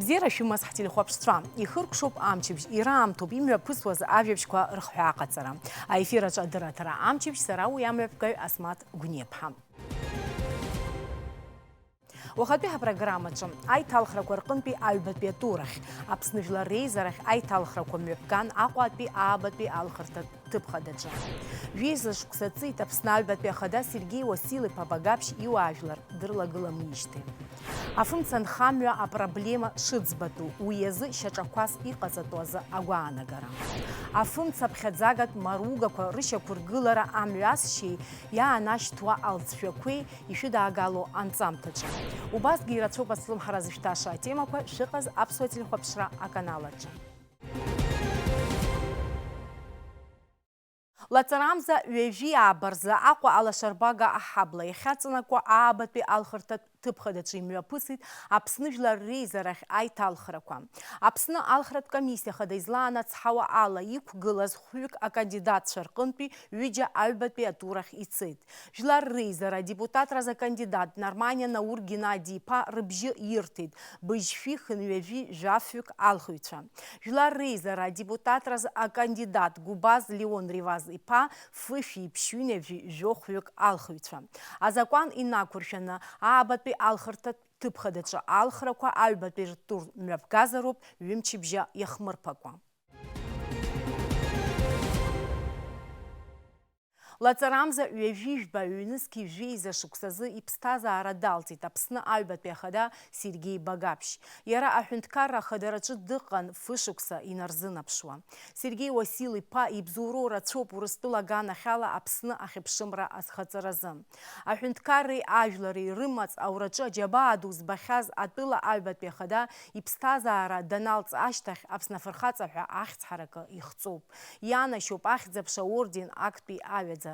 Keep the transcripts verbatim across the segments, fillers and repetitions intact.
Бзиара шәымаз ҳтелехәаԥшцәа, ихыркәшоуп амчыбжь, ираамҭоуп имҩаԥысуаз ажәабжьқәа рыхҳәааҟаҵара. Аефир аҿы адырраҭара амчыбжь, сара уи амҩаԥгаҩ Асмаҭ Гәниаԥҳа. Уахатәи ҳапрограммаҿы аиҭалхрақәа рҟынтәи аҩбатәи атурахь, Аԥсны Жәлар реизарахь аиҭалхрақәа мҩаԥган Аҟәатәи аабатәи алхырҭатә ҭыԥхадаҿы. Жәеиза шықәса ҵит Аԥсны аҩбатәи ахада Сергеи Уасил-иԥа Багаԥшь иуаажәлар дырлагыламижьҭеи. Афымца анхамҩа апроблема шыӡбатәу, уи азы шьаҿақәас иҟаҵатәу азы агәаанагара. Афымца аԥхьаӡагатә маругақәа рышьақәыргылара амҩасшьеи иаанашьҭуа алҵшәақәеи ишәыдаагало анҵамҭаҿы. Убасгьы ирацәоуп ацлымҳара зышәҭаша атемақәа шәыҟаз аԥсуа телехәаԥшра аканал аҿы. Лаҵарамза ҩажәи ааба рзы Аҟәа алашарбага аҳабла иахьаҵанакуа аабатәи алхырҭатә ҭыԥхадаҿы имҩаԥысит Аԥсны Жәлар реизарахь аиҭалхрақәа. Аԥсны алхратә комиссиа хада излаанацҳауа ала, иқәгылаз хәҩык акандидатцәа рҟынтәи ҩыџьа аҩбатәи атурахь ицеит. Жәлар реизара адепутатразы акандидат Нарманиа Наур Геннади-иԥа рыбжьы ирҭеит быжьшәи хынҩажәи жәафҩык алхыҩцәа. Жәлар реизара адепутатразы акандидат Гәыбаз Леон Реваз-иԥа фышәи ԥшьҩынҩажәи жәохәҩык алхыҩцәа. Азакәан инақәыршәаны, аабатәи алхырҭатә ҭыԥхадаҿы алхрақәа аҩбатәи ртур мҩаԥгазароуп ҩымчыбжьа иахмырԥакәа. Лаҵарамза ҩажәи жәба ҩнызқьи жәеиза шықәсазы иԥсҭазаара далҵит Аԥсны аҩбатәи ахада Сергеи Багаԥшь. Иара аҳәынҭқарра ахадараҿы дыҟан фышықәса инарзынаԥшуа. Сергеи Уасил-иԥа ибзоуроу рацәоуп Урыстәыла аганахьала Аԥсны ахьыԥшымра азхаҵаразы. Аҳәынҭқарреи ажәлари рымаҵ аураҿы аџьабаа ду збахьаз атәыла аҩбатәи ахада иԥсҭазаара даналҵ ашьҭахь Аԥсны афырхаҵа ҳәа ахьӡ ҳаракы ихҵоуп. Ианашьоуп Ахьӡ-аԥша орден актәи аҩаӡара.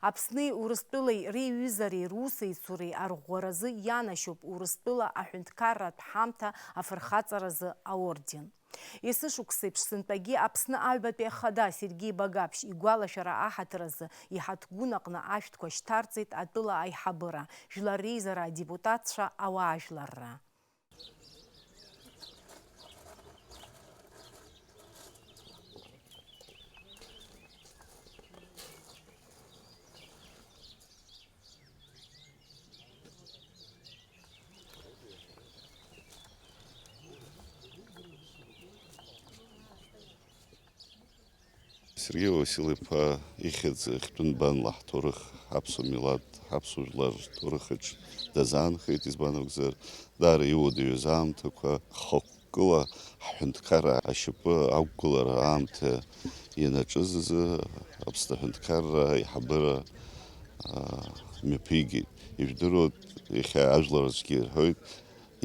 Аԥсни Урыстәылеи реиҩызареи русеицуреи арӷәӷәаразы ианашьоуп Урыстәыла аҳәынҭқарратә ҳамҭа афырхаҵаразы аорден. Есышықәсеиԥш сынтәагьы Аԥсны аҩбатәи ахада Сергеи Багаԥшь игәалашәара аҳаҭыр азы иҳаҭгәын аҟны ашәҭқәа шьҭарҵеит атәыла аиҳабыра, Жәлар реизара адепутатцәа, ауаажәларра. Сергеи Уасил-иԥа ихьӡ хьтәы нбанла ҳҭоурых, ҳаԥсуа милаҭ, ҳаԥсуа жәлар рҭоурыхаҿ дазаанхеит, избан акәзар, даара иуадаҩыз аамҭақәа, хықәкыла ҳҳәынҭқарра ашьапы ақәгылара аамҭа ианаҿыз азы Аԥсны аҳәынҭқарра аиҳабыра, аа, мҩаԥигеит. Ижәдыруеит, иахьа ажәлар аҿгьы ирҳәоит,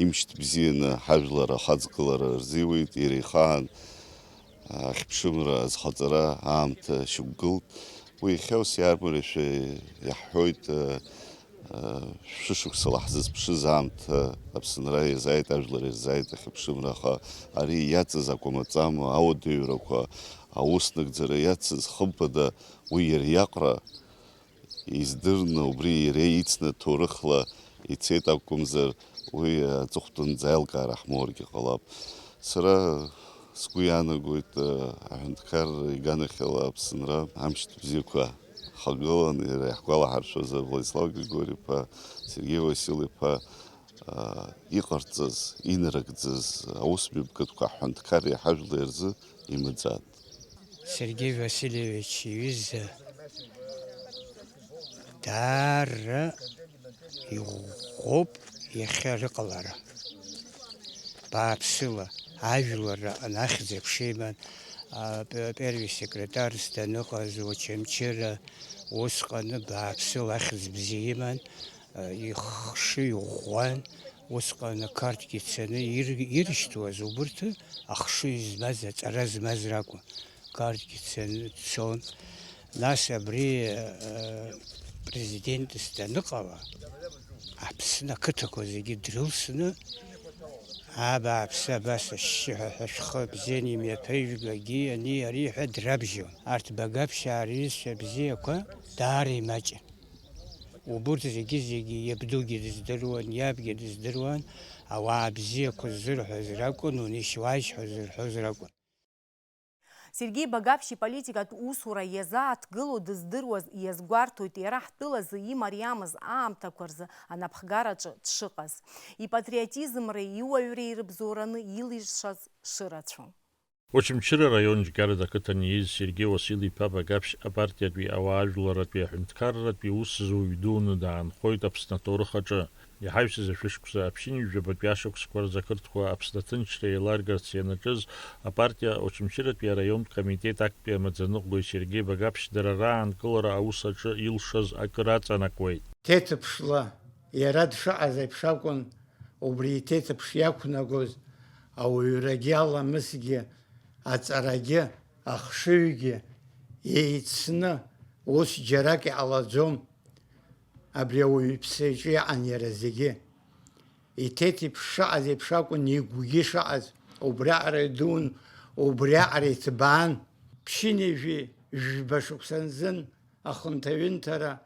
имшьҭ бзианы ҳажәлар ахаҵгылара рзиуеит, иара ихаан ахьԥшымра азхаҵара аамҭа шьақәгылт. Уи иахьа ус иаармариашәа иаҳҳәоит, шәышықәсала ҳзызԥшыз аамҭа Аԥсынра иазааит, ажәлар ирзааит ахьыԥшымра, аха ари иацыз акәамаҵама, ауадаҩрақәа, аус нагӡара иацыз, хымԥада, уи иара иаҟара издырны, убри иара ицны ҭоурыхла ицеит акәымзар, уи аҵыхәтәанӡа аилкаара ҳмоургьы ҟалап. Сара сгәы иаанагоит, аҳәынҭқарра иганахьала Аԥсынра амшьҭ бзиақәа ҳагылан, иара иаҳгәалаҳаршәозар, Владислав Григори-иԥа, Сергеи Уасил-иԥа, иҟарҵаз, инарыгӡаз аус мҩаԥгатәқәа ҳҳәынҭқарреи ҳажәлеи рзы имаӡат. Сергеи Васильевич иҩыза даара иӷәӷәоуп иахьа рыҟалара. Бааԥсыла, ажәлар аҟны ахьӡ-аԥша иман, а, п-, первый секретарс даныҟаз, Очамчыра, усҟаны бааԥсыла ахьӡ бзиа иман, а, ихшыҩ ӷәӷәан, усҟан ақарҭгьы цаны ир-, ирышьҭуаз убырҭ ахшыҩ змаз, аҵара змаз ракәын. Картгьы цан-, цон. Нас абри, э, президентс даныҟала, Аԥсны ақыҭақәа зегьы дрылсны, абааԥсы, абас ашьшьыҳәа ҳәа шәхы бзианы имҩаԥыжәгагьы, ани, ари ҳәа драбжьон. Арҭ Багаԥшьаа рҩызцәа бзиақәа даара имаҷын. Убурҭ зегьы-зегьы иабдугьы дыздыруан, иабгьы дыздыруан, ауаа бзиақәа ззырҳәоз ракәын, унышьуашьҳәа зырҳәоз ракәын. Сергеи Багаԥшь иполитикатә усура иазааҭгыло дыздыруаз иазгәарҭоит иара ҳтәылазы имариамыз аамҭақәа рзы анапхгараҿы дшыҟаз, ипатриотизмреи иуаҩреи рыбзоураны илиршаз шырацәоу. Очамчыра араион Џьгьарада ақыҭан ииз Сергеи Уасил-иԥа Багаԥшь апартиатәи ауаажәларратәи аҳәынҭқарратәи усзуҩ дуны даанхоит Аԥсны аҭоурых аҿы. Иҳаҩсыз ашәышықәса аԥшьынҩажәабатәи ашықәсқәа рзы ақырҭқәа Аԥсны аҭынчра еиларгарц ианаҿыз апартиа Очамчыратәи араионтә комитет актәи амаӡаныҟәгаҩ Сергеи Багаԥшь дара раанкылара аус аҿы илшаз акыр аҵанакуеит. Ҭеҭыԥшла иара дшыҟаз еиԥш акәын убри иҭеҭыԥш иақәнагоз ауаҩрагьы аламысгьы аҵарагьы ахшыҩгьы еицны ус џьарак иҟалаӡом. Абри ауаҩԥсы иҿы иҟан иара зегьы. Иҭеҭыԥш шыҟаз еиԥш акәын игәгьы шыҟаз, убриаҟара идуун, убриаҟара иҭбаан. Ԥшьынҩажәи жәба шықәса анзын ахынҭаҩынҭара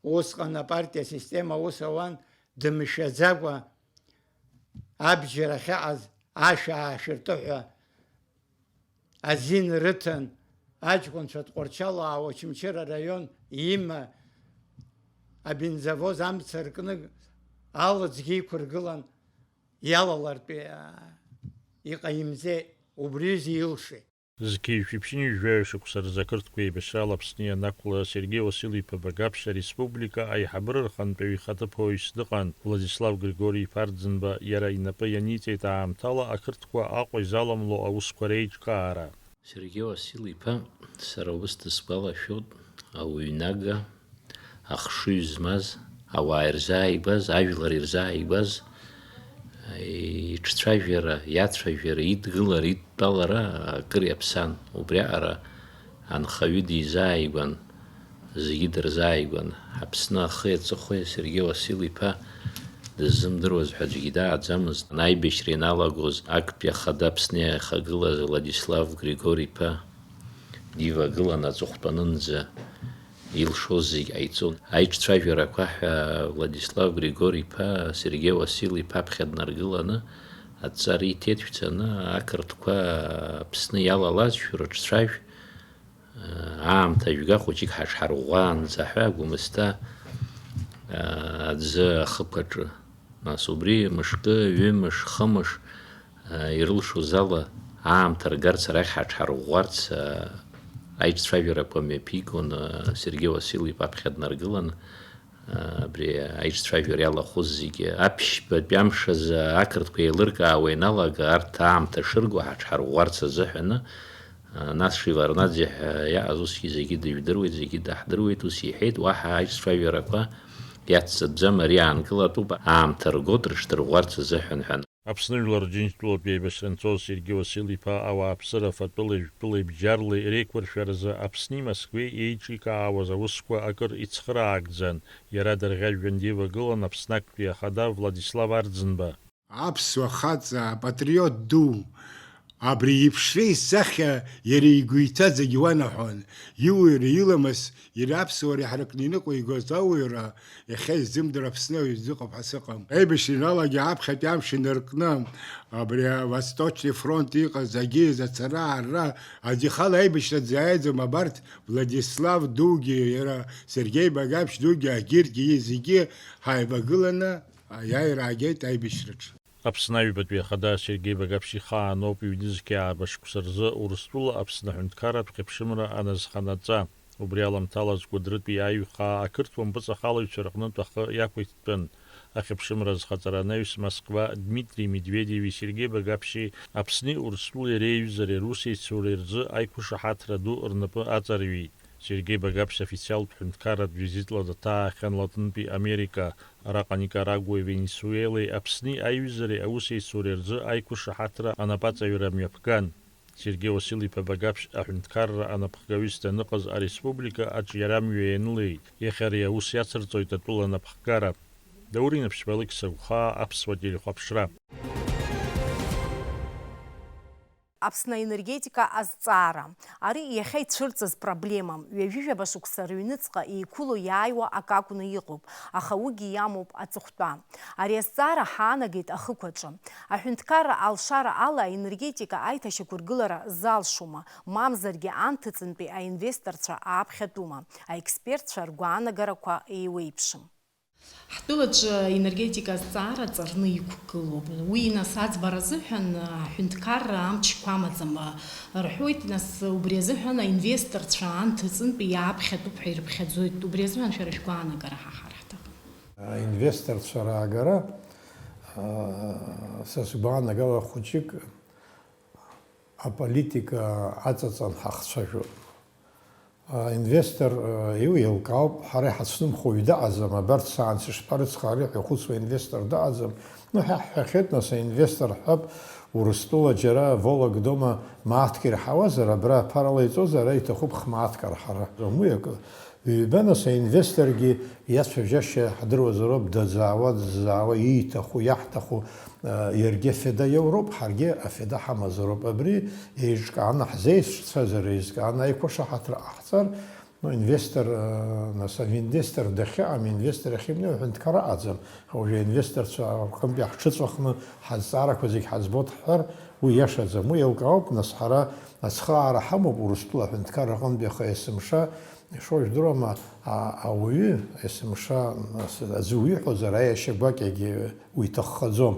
усҟан апартиа асистема аус ауан, дымшәаӡакәа абџьар ахьаҟаз ашә аашәырты ҳәа азин рыҭан, аҷкәынцәа Тҟәарчалаа Очамчыра араион има абензовоз амца ркны алыҵгьы иқәыргылан, иалалартә иҟаимҵеит, убриазы илшеит. Зқьи жәшәи ԥшьынҩажәи жәаҩа шықәса рзы ақырҭқәа еибашьрала Аԥсны ианақәла, Сергеи Уасил-иԥа Багаԥшь ареспублика аиҳабыра рхантәаҩы ихаҭыԥуаҩс дыҟан. Владислав Григори-иԥа Арӡынба иара инапы ианиҵеит аамҭала ақырҭқәа Аҟәа изаламло аусқәа реиҿкаара. Сергеи Уасил-иԥа, сара ус дысгәалашәоит, ауаҩнага, ахшыҩ змаз, ауаа ирзааигәаз, ажәлар ирзааигәаз, иҿцәажәара, иацәажәара, идгылара, идтәалара акыр иаԥсан. Убриаҟара анхаҩы дизааигәан, зегьы дырзааигәан. Аԥсны ахи аҵыхәеи Сергеи Уасил-иԥа дыззымдыруаз ҳәа аӡәгьы дааӡамызт. Аибашьра ианалагоз, актәи ахада Аԥсны иахагылаз Владислав Григори-иԥа дивагылан аҵыхәтәанынӡа илшоз зегь ҟаиҵон. Аиҿцәажәарақәа ҳәа Владислав Григори-иԥа Сергеи Уасил-иԥа аԥхьа днаргыланы адҵа риҭеит шәцаны ақырҭқәа Аԥсны иалалазшәа рыҿцәажә, аамҭа жәга хәыҷык ҳаҽҳарӷәӷәаанӡа ҳәа Гәымсҭа аӡы ахықәаҿы. Нас убри мышкы, ҩымш, хымш ирылшоз ала аамҭа ргарц арахь ҳаҽҳарӷәӷәарц аиҿцәажәарақәа мҩаԥигон. Сергеи Уасил-иԥа аԥхьа днаргылан, абри аиҿцәажәара иалахәыз зегьы аԥшьбатәи амш азы ақырҭқәа еилыркаауа ианалага, арҭ аамҭа шырго ҳаҽҳарӷәӷәарц азыҳәаны, нас Шеварднаӡе ҳәа иаҟаз усгьы зегьы дыжәдыруеит, зегьы даҳдыруеит, ус иҳәеит, уаҳа аиҿцәажәарақәа иацҵатәӡам, ари аанкылатәуп, аамҭа ргоит рыҽдырӷәӷәарц азыҳәан ҳәа. Аԥсны Жәлар Џьынџьтәылатәи аибашьра анцоз Сергеи Уасил-иԥа ауааԥсыра фатәылеи жәтәылеи бџьарлеи реиқәыршәаразы Аԥсни Москвеи еиҿикаауаз аусқәа акыр ицхыраагӡан, иара дырӷьажәҩан дивагылан Аԥсны актәи ахада Владислав Арӡынба. Аԥсуа хаҵа, апатриот ду, абри иԥшреи исахьа иара игәы иҭаз зегь уанаҳәон, иуаҩра, иламыс, иара аԥсуара иҳаракны иныҟәигоз ауаҩра, иахьа иззымдыруа Аԥсны ауаҩ дыҟоуп ҳәа сыҟам. Аибашьра ианалагьы аԥхьатәи амш инаркны, абри Восточный фронт иҟаз агьиз ацара-аара, аӡәы ихала аибашьра дзааиӡом, абарҭ Владислав дугьы, иара Сергеи Багаԥшь дугьы, агьырҭгьы, зегьы ҳаивагыланы аиааира аагеит аибашьраҿы. Аԥсны аҩбатәи ахада Сергеи Багаԥшь ихаан ауп ҩнызқьи ааба шықәса рзы Урыстәыла Аԥсны аҳәынҭқарратә хьыԥшымра аназханаҵа. Убри аламҭалаз Кәыдрытәи аиҩхаа ақырҭуа мпыҵахалаҩцәа рҟнытә ахы иақәиҭтәын. Ахьыԥшымра азхаҵара анаҩс Москва Дмитри Медведеви Сергеи Багаԥшьи Аԥсни Урыстәылеи реиҩызареи русеицуреи рзы аиқәышаҳаҭра ду рнапы аҵарҩит. Сергеи Багаԥшь официалтә ҳәынҭқарратә визитла дҭаахьан Латәынтәи Америка, араҟа Никарагуеи Венесуелеи Аԥсни аиҩызареи аусеицуреи рзы аиқәышаҳаҭра анапаҵаҩра мҩаԥган. Сергеи Уасил-иԥа Багаԥшь аҳәынҭқарра анапхгаҩыс даныҟаз ареспублика аҿиарамҩа ианылеит, иахьа ари аус иацырҵоит атәыла анапхгара. Даур Инаԥшьба, Алықьса Гәхаа, Аԥсуа телехәаԥшра. Аԥсны аенергетика азҵаара. Ари иахьа ицәырҵыз проблемам, ҩажәижәаба шықәса рыҩныҵҟа еиқәыло иааиуа акы акәны иҟоуп, аха уигьы иамоуп аҵыхәтәа. Ари азҵаара ҳаанагеит ахықәаҿы. Аҳәынҭқарра алшара ала аенергетика аиҭашьақәыргылара залшома, мамзаргьы анҭыҵынтәи аинвесторцәа ааԥхьатәума, аекспертцәа ргәаанагарақәа еиуеиԥшым. Ҳтәылаҿы аенергетика азҵаара ҵарны иқәгылоуп. Уи, нас, аӡбара азыҳәан аҳәынҭқарра амчқәа амаӡам рҳәоит, нас, убри азыҳәан аинвесторцәа анҭыҵынтәи иааԥхьатәуп ҳәа ирыԥхьаӡоит. Убри азыҳәан шәара шәгәаанагара ҳаҳар ҳҭахын. Аинвесторцәа раагара, аа, са сгәаанагара хәыҷык аполитика аҵаҵан ҳахцәажәоит. Аинвестор, э, иу еилкаауп, ҳара иҳацәнымхо уаҩ дыҟаӡам, абарҭ саанс ишԥарыцхраари ҳәа ихәыцуа инвестор дыҟаӡам. Ну, ҳа ҳҳәахьеит, нас, аинвестор ҳҳәап, Урыстәыла џьара Волок дома мааҭк ирҳауазар, абра аԥара ала иҵозар, ара иҭахуп х-мааҭк арҳара. Уи акы. Ҩба, нас, аинвесторгьы иацәажәашьа ҳдыруазароуп, даӡаауа, дзаауа, ииҭаху, иаҳҭаху, э, иаргьы афеда иоуроуп, ҳаргьы афеда ҳамазароуп. Абри еиҿкааны ҳзеицәцазар, еизкааны аиқәшаҳаҭра ҟаҳҵар, ну, инвестор, э, нас, инвестор дахьыҟам, инвестор ахьимнеиуа аҳәынҭқар ыҟаӡам. Уажәы аинвесторцәа рҟынтәи ҳҽыҵәахны ҳазҵаарақәа зегь ҳазбоит ҳҳәар, уи иашаӡам. Уи еилкаауп, нас, ҳара ацхыраара ҳамоуп Урыстәыла аҳәынҭқарра аҟынтәи, аха есымша, ишуажәдыруама, а-, ауаҩы, есымша, нас, аӡәы уиҳәозар, аиашьа гәакьагьы уиҭаххаӡом.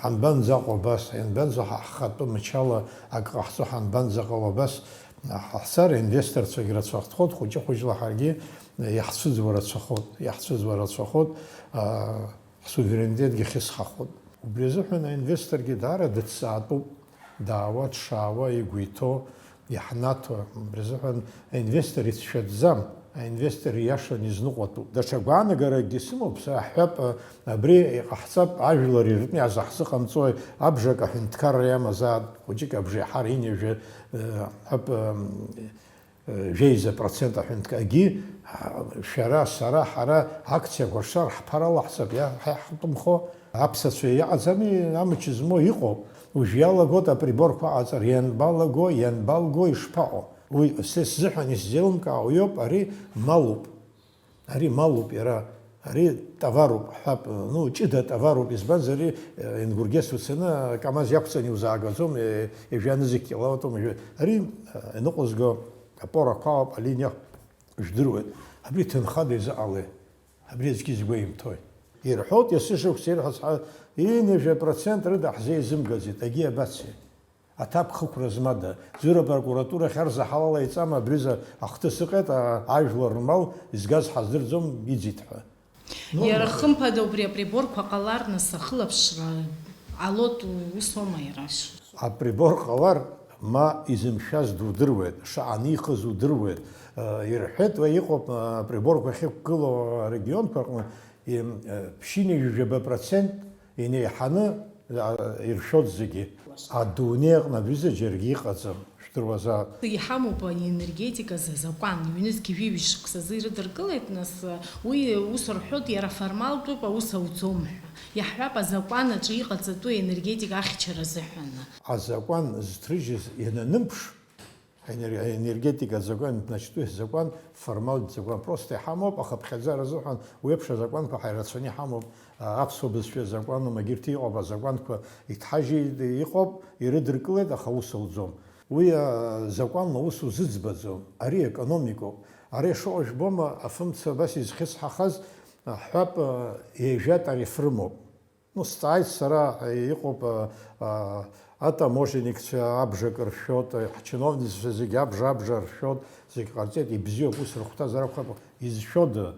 Ҳанбанӡаҟоу абас, ианбанӡоу ҳа-, ҳхатәы мчала акы ҟаҳҵо, ҳанбанӡаҟало абас, ҳаҳцар, инвесторцәагь рацәахҵәҟьоит, хәыҷы-хәыҷла ҳаргьы иаҳцәыӡуа рацәахоит, иаҳцәыӡуа рацәахоит, аа, ҳсуверенитетгьы хьысҳахоит. Убри азыҳәан аинвесторгьы даара дыҭҵаатәуп, даауа, дшаауа, игәы иҭоу, иаҳнаҭо, убри азыҳәан аинвестор ицәшәатәӡам, аинвестор ииашаны изныҟәатәуп. Даҽа гәаанагаракгьы сымоуп, сара ҳҳәап, абри иҟаҳҵап, ажәлар иртәны иазаҳзыҟамҵои, абжак аҳәынҭқарра иамазаап, хәыҷык абжеиҳара инажәа, ҳҳәап, жәеиза процент аҳәынҭқаргьы, шәара, сара, ҳара акциақәа ршар ҳԥара лаҳҵап, иа-, ҳа иаҳтәымхо. Аԥсацәа иаҟаӡами амч змоу? Иҟоуп. Уажә иалагоит априборқәа аҟаҵара, ианбалаго, ианбалго, ишԥаҟоу? Уи са сзыҳәан исзеилымкаауа иоуп, ари малуп. Ари малуп иара, ари товаруп ҳҳәап, ну, ҷыда товаруп, избанзар, ари, э, иангургес уцаны, КамАЗ иақәҵаны иузаагаӡом, э, ижәаны зегь киловаттом, ижәа-, ари, э, иныҟәызго апорақәа ауп, алиниа жәдыруеит. Абри ҭынхада изыҟалеи? Абри аӡәгьы згәеимҭои? Ирҳәоит, есышықәса ирҳәоз ҳа, ҩынҩажәа процент рыда ҳзеизымгаӡеит, агьи абацеи? Аҭак хықәра змада? Ӡура апрокуратурахь арзаҳал алаиҵама, абриза ахҭыс ыҟеит, а-, ажәлар рмал изгаз ҳаздырӡом, иӡит ҳәа. Иара хымԥада убри априборқәа ҟалар, нас, ахылаԥшра ҟалоит, ус аума иара? Априбор ҟалар, ма изымшәаз дудыруеит, шаҟа анихыз удыруеит. Э, ирҳәеит, уа иҟоуп, э, априборқәа ахьықәгылоу арегионқәа рҟны, им, э, ԥшьынҩажәи жәаба процент инеиҳаны, а, иршәоит зегьы. Адунеи аҟны абриза џьаргьы иҟаӡам, жәдыруазаап. Иҳамоуп аенергетика азы азакәан, ҩнызқьи жәаҩа шықәсазы ирыдыркылеит, нас, уи ус рҳәоит, иара формалтәуп, аус ауӡом ҳәа. Иаҳҳәап, азакәан аҿы иҟаҵатәу аенергетика ахьчара азыҳәан. Азакәан зҭрыжьыз иананымԥш, Аенер-, аенергетика азакәан, значит, уи азакәан формалтә закәан просто иҳамоуп, аха ԥхьаӡара азыҳәан уи еиԥш азакәанқәа ҳаирацәаны иҳамоуп, а, аԥсуа бызшәа азакәан, егьырҭ иҟоуп, азакәанқәа иҭҳажьит, иҟоуп, ирыдыркылеит, аха ус ауӡом. Уи, а, закәанла ус узыӡбаӡом, ари економикоуп. Ари шыҟоу жәбома, афымца абас изхьысҳахаз, а, ҳҳәап, а, ҩажәа тариф рымоуп. Ну, сҵааит сара, иҟоуп, а, а, атаможенникцәа абжак ршәоит, ҳчиновникцәа зегьы абжа-абжа ршәоит, зегь ҟарҵеит, ибзиоуп, ус рыхәҭазар акәхап, изшәода?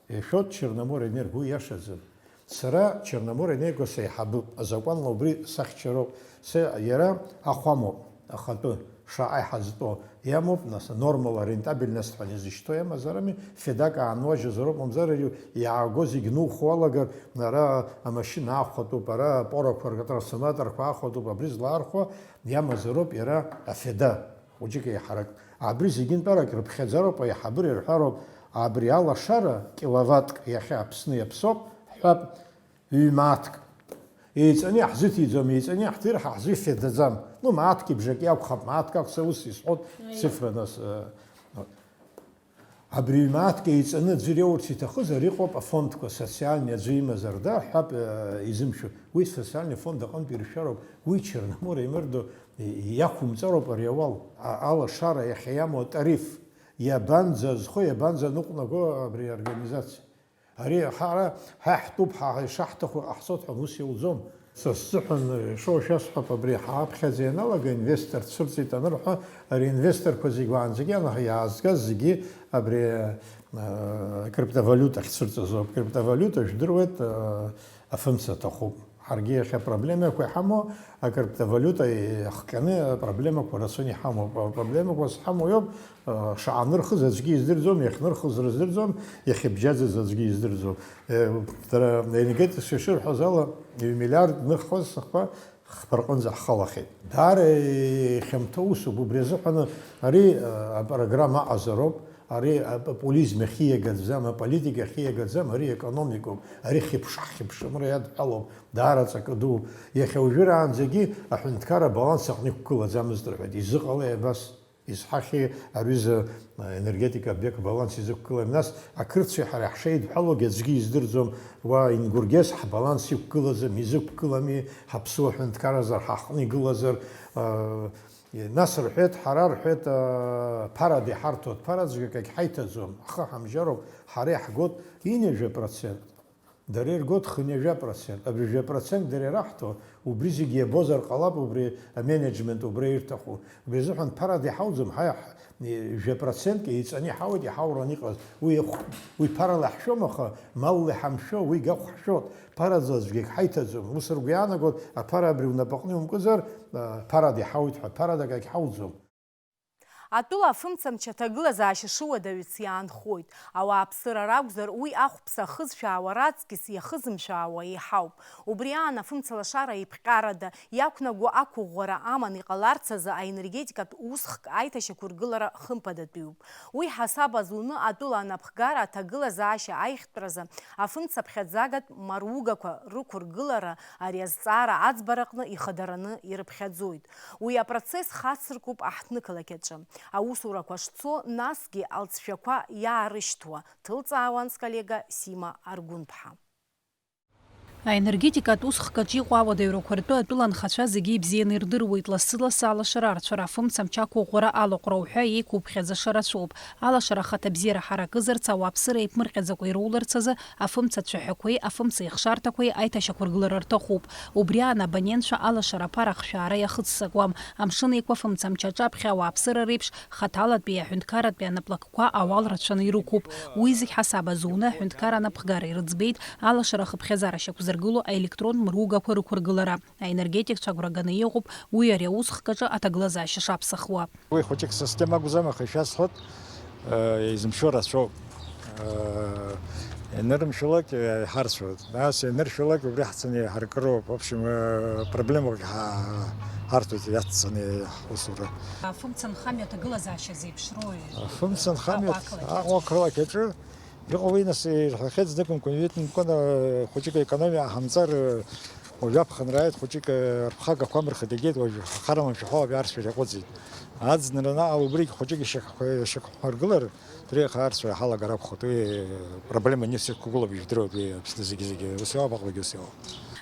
Ишәоит Черноморенерго, уи иашаӡам. Сара Черноморенерго сеиҳабуп, азакәанла убри сахьчароуп. Са иара ахә амоуп, ахатәы. Шаҟа иҳазтәоу иамоуп, нас, анормала арентабельность ҳәа изышьҭоу иамазарами, федак аануажьызароуп, мамзар ари иааго зегь нухуалагар, ара амашьына аахәатәуп, ара апорақәа, атрансформаторқәа аахәатәуп, абри злаархәо иамазароуп иара афеда, хәыҷык еиҳарак. Абри зегьынтәарак рыԥхьаӡароуп, аиҳабыра ирҳәароуп, абри алашара киловаттк иахьа Аԥсны иаԥсоуп, ҳҳәап, ҩ-мааҭк. Еиҵаны иаҳзыҭиӡом, еиҵаны иаҳҭир ҳа ҳзы ихьадаӡам. Ну, мааҭки бжаки акәхап, мааҭк акәзар ус исҳәоит, цифра нас, э, абри мааҭк еиҵаны аӡәыр иоурц иҭахызар, иҟоуп афондқәа, социальный аӡәы имазар да, ҳәап, э, изымшәо. Уи социальный фонд аҟынтә иршәароуп, уи Черномор имырдо, и-, иақәымҵароуп ари ауал, а-, алашара иахьа иамоу атариф, иабанӡазхо, иабанӡаныҟәнаго абри аорганизациа. Ари ҳара, ҳа иаҳтәуп, ҳа ишаҳҭаху иҟаҳҵоит ҳәа ус иуӡом. Са сзыҳәан, ишоу шәасҳәап, абри ҳаԥхьаӡа ианалага инвестор цәырҵит анырҳәа, ари инвесторқәа зегь уаанӡагьы ана-, иаазгаз зегьы абри, а, криптовалиута ахьцәырҵыз ауп. Криптовалиута, жәдыруеит, а, афымца аҭахуп. Ҳаргьы иахьа апроблемақәа иҳамоу, акриптовалиута иахҟьаны апроблемақәа рацәаны иҳамоуп. Апроблемақәа зҳамоу иоуп, Шаанырхыз аӡәгьы издырӡом, иахьнырхыз рыздырӡом, иахьыбжьаӡыз аӡәгьы издырӡом. Дара аенергетикцәа ишырҳәаз ала, ҩ-миллиард нырхуаз сахьба хԥа рҟынӡа ҳхалахьеит. Даара ихьамҭоу усуп, убри азыҳәан ари апрограмма аҟазароуп, ари апопулизм иахьиагаӡам, аполитика иахьиагаӡам, ари економикоуп, ари хьыԥш-хьыԥшымра иадҳәалоуп, даара ҵакы дууп. Иахьа уажәраанӡагьы аҳәынҭқарра абаланс аҟны иқәгылаӡамызт рҳәеит. Изыҟалеи абас? Изҳахьеи аҩыза аенергетика обиект баланс изықәгылами? Нас ақырҭцәеи ҳареи ҳшеидҳәалогьы аӡәгьы издырӡом, уа Ингургес ҳбаланс иқәгылаӡам, изықәгылами, ҳаԥсуа ҳәынҭқарразар ҳаҟны игылазар, аа, нас рҳәеит, ҳара рҳәеит, аа, ԥарада иҳарҭоит, ԥараӡәгьы акагь ҳаиҭаӡом, ҳхы ҳамжьароуп, ҳара иаҳгоит ҩынҩажәа процент. Дара иргоит хынҩажәа процент. Абри жәа процент дара ираҳҭо, убри зегьы иабозар ҟалап, убри аменеджмент убра ирҭаху. Убри азыҳәан ԥарада иҳауӡом, ҳа, ҳ-, жәа процентк еиҵаны иҳауеит, иҳаураны иҟаз. Уи ихә-, уи ԥарала иаҳшәом, аха малла иҳамшәо, уигь ахә ҳшәоит. Ԥараӡа аӡәгьы ҳаиҭаӡом. Ус ргәы иаанагоит, аԥара абри унапаҟны иумкызар, а, ԥарада иҳауеит ҳәа, ԥарада акагь ҳауӡом. Атәыла афымцамч аҭагылазаашьа шыуадаҩыц иаанхоит. Ауааԥсыра ракәзар, уи ахәԥса ахызшәаауа раҵкьыс иахызымшәаауа еиҳауп. Убри аан афымцалашара иԥҟьарада, иақәнаго ақәыӷәӷәара аман иҟаларц азы аенергетикатә усхк аиҭашьақәыргылара хымԥадатәиуп. Уи ҳасаб азуны атәыла анапхгара аҭагылазаашьа аиӷьтәразы афымцаԥхьаӡагатә маругақәа рықәыргылара ари азҵаара аӡбараҟны ихадараны ирыԥхьаӡоит. Уи апроцесс хацыркуп аҳҭнықалақь аҿы. Аусурақәа шцо, насгьы алҵшәақәа иаарышьҭуа, ҭылҵаауан сколлега Сима Аргәынԥҳа. Аенергетикатә усхкаҿ иҟоу ауадаҩрақәа ртәы атәыла анхацәа зегьы ибзианы ирдыруеит, лассы-лассы алашара арцәара, афымцамч ақәыӷәӷәара алаҟәра уҳәа еиқәуԥхьаӡаша рацәоуп. Алашара ахаҭабзиара ҳаракызарц, ауааԥсыра еиԥмырҟьаӡакәа ироуларц азы, афымца цәаҳәақәеи, афымца ихшарҭақәеи аиҭашьақәыргылара рҭахуп. Убри аан абонентцәа алашара аԥара ахшәаара иахыццакуам. Амшын еиқәа афымцамч аҿаԥхьа ауааԥсыра реиԥш хаҭалатәи аҳәынҭқарратәи анаплакқәа ауал рацәаны ирықәуп. Уи зегь ҳасаб азуны аҳәынҭқарра анапхгара ирыӡбеит алашара ахыԥхьаӡара шьақәзыргыло аелектронтә мругақәа рықәыргылара. Аенергетикцәа агәра ганы иҟоуп уи ари аусхк аҿы аҭагылазаашьа шаԥсахуа. Уи хәыҷык система акәӡам, аха ишәасҳәоит, э, изымшәо рацәоуп. Э, ианырымшәалак, э, иҳарцәоит. Нас ианыршәалак, убри ҳцаны иҳаркыроуп. В общем, э, проблемак ҳа-, ҳарҭоит иацҵаны ҳусура. Афымца нхамҩа аҭагылазаашьа зеиԥшроуи? Афымца нхамҩа Аҟәа ақалақь аҿы? Аҟәа ақалақь аҿы иҟоу уи, нас, ирҳәахьеит, зныкымкәа, ҩынтә-нкәа, э, хәыҷык аекономиа ҟаҳамҵар, э, Уажәы аԥхынра ааит, хәыҷык, э, рԥхагақәа амырхыдагеит, уажә харам амшәахәа уажә аршәара иаҟәыҵит. Аӡынра наҟ убригь хәыҷык ишьақәҳаргылар, дреиха аршәара ҳалагар акәхоит. Уи, э, проблема аниас иқәгылоуп, ижәдыруеит, уи Аԥсны зегьы-зегьы ус иоуп, аҟәагьы ус иоуп.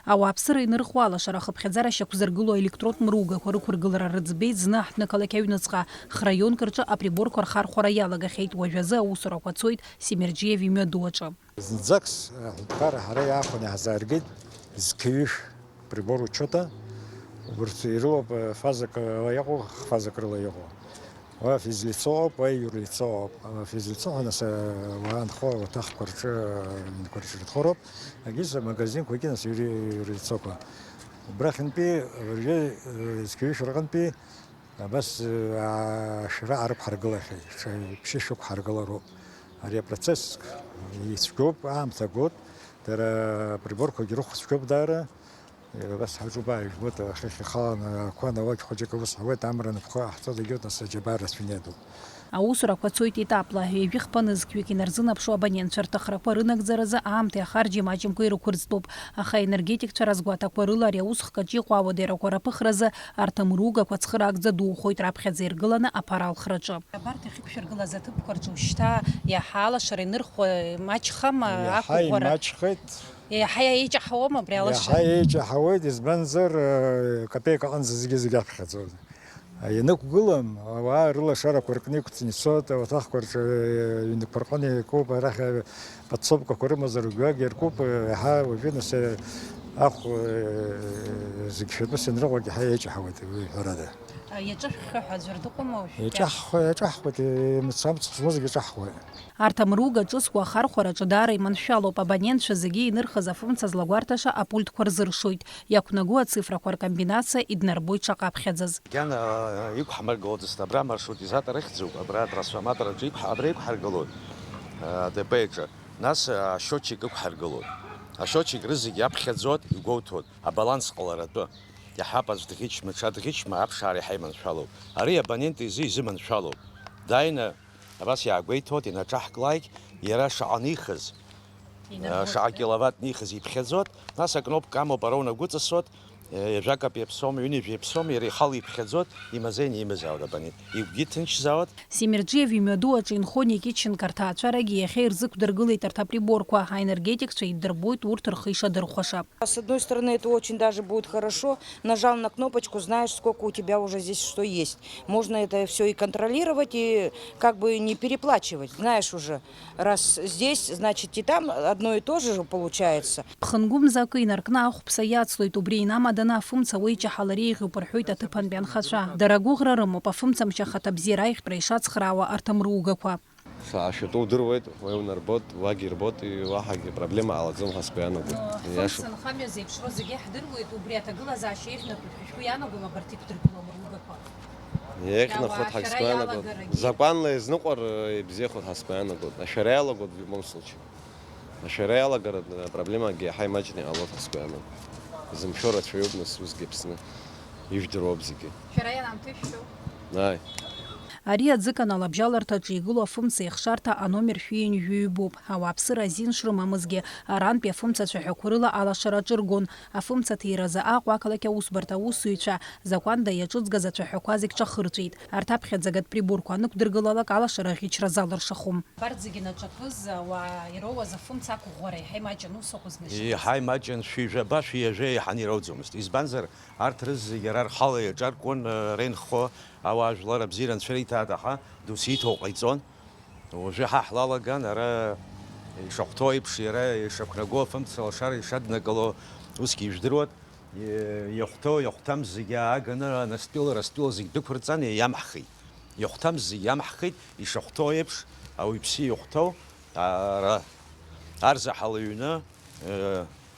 Ауааԥсыра инырхуа алашара ахыԥхьаӡара шьақәзыргыло аелектронтә мругақәа рықәыргылара рыӡбеит зны аҳҭнықалақь аҩныҵҟа, храионк рҿы априборқәа рхархәара иалагахьеит, уажәазы аусурақәа цоит Семерџьиев имҩаду аҿы. Зынӡак с-, аҳәынҭқарра ҳара иаахәаны иаҳзааргеит зқьҩышә прибор учета. Убырҭ ирылоуп, э, фазак, э, ала иҟоу, фазак рыла иҟоу. Уа физлицо ауп, уа юрлицо ауп. Ала физлицо ҳәа нас, э, уа анхо ауаҭахқәа рҿы, э, аҩнқәа рҿы ирыдхоуп. Агьыс амагазинқәагьы нас юри-, юрлицоқәа. Убрахьынтәи, абыржәы, э, зқьҩышә рҟынтәи Абас, аа, ашәара арықәҳаргылахьеит, ҽа ԥшьышәақәа ҳаргылароуп. Ари апроцесс ицәгьоуп, аамҭа гоит, дара априборқәагьы рыхә цәгьоуп даара. Абас ҳаҿуп, ааижәбоит, ахьхьи ахьхьи ахаланы ақәа науақь хәыҷык аус ҳауеит, амра напхо ҟаҳҵоит, егьырҭ нас аџьабаа рацәаны иадуп. Аусурақәа цоит етапла, ҩажәи хԥа нызқьҩык инарзынаԥшуа абонентцәа рҭахрақәа рынагӡаразы аамҭеи ахарџьи маҷымкәа ирықәырӡтәуп. Аха аенергетикцәа разгәаҭақәа рыла ари аус хкаҿы иҟоу ауадаҩрақәа раԥыхразы арҭ амругақәа цхыраагӡа духоит раԥхьаӡа иргыланы аԥара алхраҿы. Абарҭ иахьықәшәыргылаз аҭыԥқәа рҿы ушьҭа иаҳа алашара инырхуа маҷхама? Иаҳа ақәыӷәӷәара имаҷхеит. Иаҳа еиҷаҳауама абри алашара? Иаҳа еиҷаҳауеит, избанзар, э, капеик аҟынӡа зегьы-зегьы аԥхьаӡоит. Ианықәгылам, ауаа рылашарақәа ркны иқәҵны ицоит, ауаҭахқәа рҿы, э, инықәырҟәаны икуп, арахь, э, подсобкақәа рымазар, гәҩак иаркуп, э, иаҳа уажәы нас, э, ахә, э, зегь шәатәыс ианрыҟоугь иаҳа еиҷаҳауеит, уи ҳәарада. Иаҿышәххьоу ҳәа аӡәыр дыҟоума уажәы? Иаҿаҳхуа-, иаҿаҳхуеит, э, мцамц змоу зегь иаҿаҳхуеит. Арҭ амруга ҿызхуа ахархәараҿы даара иманшәалоуп, абонентцәа зегьы инырхыз афымца злагәарҭаша апульт рзыршоит. Иақәнаго ацифрақәа ркомбинациа иднарбоит шаҟа аԥхьаӡаз. Макьана иқәҳмыргылаӡацт, абра амаршрутизатор ыхьӡуп, абра атрансформатор аҿы иқәҳ-, абра иқәҳаргылоит, АДП аҿы. Нас асчиотчик ықәҳаргылоит. Асчиотчик рызегь иаԥхьаӡоит, игәоуҭоит, абаланс ҟаларатәы. Иаҳап аӡә дӷьычма, ҽа дӷьычма, аԥшаара иаҳа иманшәалоуп. Ари абонент изы изыманшәалоуп. Дааины Абас иаагәеиҭоит, инаҿаҳклааит, иара шаҟа нихыз, шаҟа киловатт нихыз иԥхьаӡоит, нас акнопка амоуп, ара унагәыҵасуеит, ҩажәа капеи аԥсоума, ҩынҩажәи аԥсоума, иара ихала иԥхьаӡоит, имазеины имазаауеит абонент, игәгьы ҭынчзаауеит. Семерџиев имҩаду аҿы инхон Никитченко рҭаацәарагьы иахьа ирзықәдыргылеит арҭ априборқәа, аенергетикцәа иддырбоит урҭ рхы ишадырхәаша. С одной стороны, это очень даже будет хорошо. Нажал на кнопочку, знаешь, сколько у тебя уже здесь что есть. Можно это все и контролировать, и как бы не переплачивать, знаешь уже. Раз здесь, значит, и там одно и то же получается. Ԥхынгәымза акы инаркны ахәԥса иацлоит, убри инамаданы афымца уеиҷаҳалар еиӷьуп рҳәоит аҭыԥантәи анхацәа. Дара агәыӷра рымоуп, афымцамч ахаҭабзиара аиӷьтәра ишацхраауа арҭ амругақәа. Шаашәатәу удыруеит, уаҩ унарбоит, уагь ирбоит, уаҳагьы проблема ҟалаӡом ҳәа сгәы иаанагоит. Иашоуп. Фымца нхамҩа зеиԥшроу зегьы иаҳдыруеит, убри аҭагылазаашьа еиӷьнатәуп ҳәа шәгәы иаанагома абарҭ иқәдыргыло амругақәа? Иеиӷьнахоит ҳәа сгәы иаанагоит. Закәанла иазныҟәар ибзиахоит ҳәа сгәы иаанагоит. Ашәара иалагоит в любом случае. Ашәара иалагара апроблемагьы иаҳа имаҷны иҟалоит ҳәа сгәы иаанагоит. Изымшәо рацәаҩуп нас усгьы Аԥсны. Ижәдыруоуп зегьы. Шәара ианаамҭоу ишәшәоу? Ааи. Ари аӡыканал абжьаларҭаҿы игылоу афымца еихшарҭа аномер шәи ҩынҩажәи ҩбоуп. Ауааԥсыра азин шрымамызгьы, арантәи афымца ацәаҳәақәа рыла алашара аҿыргон. Афымца аҭиразы Аҟәа ақалақь аусбарҭа аусзуҩцәа закәанда иаҿыҵгаз ацәаҳәақәа зегь ҿахырҵәеит. Арҭ аԥхьаӡагатә приборқәа анықәдыргылалак алашара аӷьычра залыршахом. Абарҭ зегьы наҿакыз ауаа ироуаз афымца ақәыӷәӷәара еиҳа имаҷын, ус акәызма ишыҟаз? Еиҳа имаҷын, шәи жәаба, шәи ҩажәа еиҳаны ирауӡомызт. Избанзар, Арҭ рызегьы ара рхала иаҿаркуан, ренхо ауаа жәлар абзиара анцәа ириҭааит, аха досу ииҭо ҟаиҵон. Уажәы ҳа ҳлалаган, ара ишахәҭоу еиԥш, иара ишақәнаго афымца лашара ишаднакыло усгьы ижәдыруан. Иахәҭоу, иахәҭам зегьы ааганы анастәыла, растәыла зегь дәықәырҵан иамҳхит. Иахәҭам зегь иамҳхит, ишахәҭоу еиԥш, ауаҩԥсы иахәҭоу, ара, арзаҳал аҩны,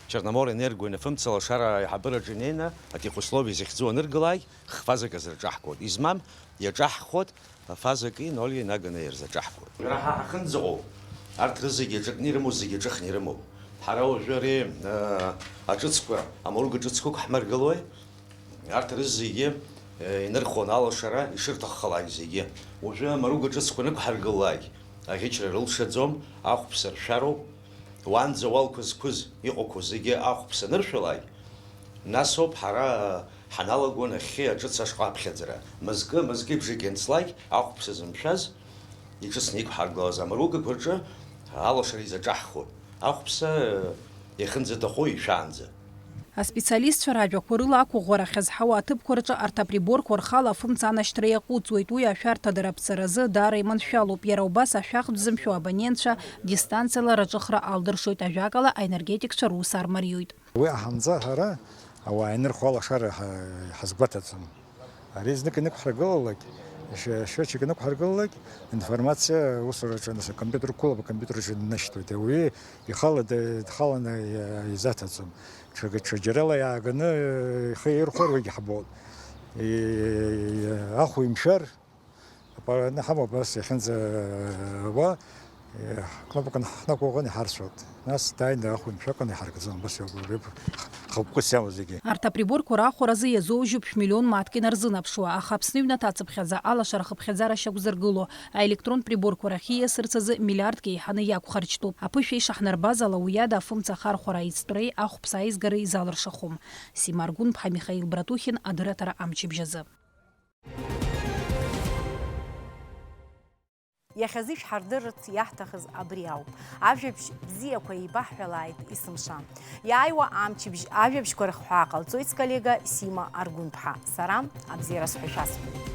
Черноморэнерго инапымца лашара аиҳабыраҿы инеины, атехусловие захьӡу аныргылааит, х-фазак азырҿаҳкуеит. Измам, иаҿаҳхуеит, афазаки ноль инаганы ирзаҿаҳкуеит. Ара ҳа ҳахьынӡаҟоу, арҭ рызегьы аҿакны ирымоу зегьы аҿыхны ирымоуп. Ҳара уажәы ари, э, аҿыцқәа, амруга ҿыцқәак ҳмыргылои? Арҭ рызегьы, э, инырхуан алашара ишырҭаххалак зегьы. Уажәы амруга ҿыцқәа нықәҳаргыллак, аӷьычра рылшаӡом, ахәԥса ршәароуп. Уанӡа уалқәа зқәыз, иҟақәоу зегьы ахәԥса аныршәалак, нас ауп ҳара ҳаналаго нахьхьи аҿыц ашҟа аԥхьаӡара. Мызкы, мызкы ибжак ианцлак, ахәԥса зымшәаз, иҿыцны иқәҳаргылаз амругақәа рҿы алашара изаҿаҳхуеит. Ахәԥса иахьынӡаҭаху ишәаанӡа. Аспециалистцәа ражәақәа рыла, ақәыӷәӷәара ахьазҳауа аҭыԥқәа рҿы арҭ априборқәа рхала афымца анашьҭра иаҟәыҵуеит. Уи ашәарҭадара аԥҵаразы даара иманшәалоуп. Иара убас ашәахтә зымшәо абонентцәа дистанциала рҿыхра алдыршоит, ажәакала, аенергетикцәа рус армариоит. Уи аҳамӡа ҳара ауаа инырхуа алашара ҳа-, ҳазгәаҭаӡом. Ари знык инықәҳаргылалак, ш-, счетчик инықәҳаргылалак, информациа аусураҿы, нас, акомпиутер қәылап, акомпиутер аҿы иннашьҭуеит. Ауаҩы ихала д-, дхаланы иа-, изаҭаӡом. Ҽа-, ҽаџьарала иааганы ихы ирхәар уигьы ҳбоит. И-, ахә имшәар, апараны ҳамоуп, ас иахьынӡауа, Кнопка ҳнақәыӷәӷәан иҳарцәоит. Нас дааины ахәынҭәаҟны иҳаркӡом, убас иоуп, рыԥ-, хықәкыс иамоу зегьы. Арҭ априборқәа рахәаразы иазоужьуп шәмиллион мааҭк инарзынаԥшуа, аха Аԥсны иҩнаҭацыԥхьаӡа алашара хыԥхьаӡара шьақәзыргыло, аелектронтә приборқәа рахьы ииасырц азы миллиардк еиҳаны иақәхарџьтәуп. Аԥышәа ишаҳнарбаз ала, уи ада афымца ахархәара аиҵтәреи ахәԥса аизгареи залыршахом. Сима Аргәынԥҳа, Михаил Братухин, адырраҭара амчыбжь азы. Иахьазы ишәҳардырырц иаҳҭахыз абри ауп. Ажәабжь бзиақәа еибаҳҳәалааит есымша. Иааиуа амчыбжь ажәабжьқәа рыхҳәаа ҟалҵоит сколлега Сима Аргәынԥҳа. Сара абзиара сҳәашәа сҳәоит.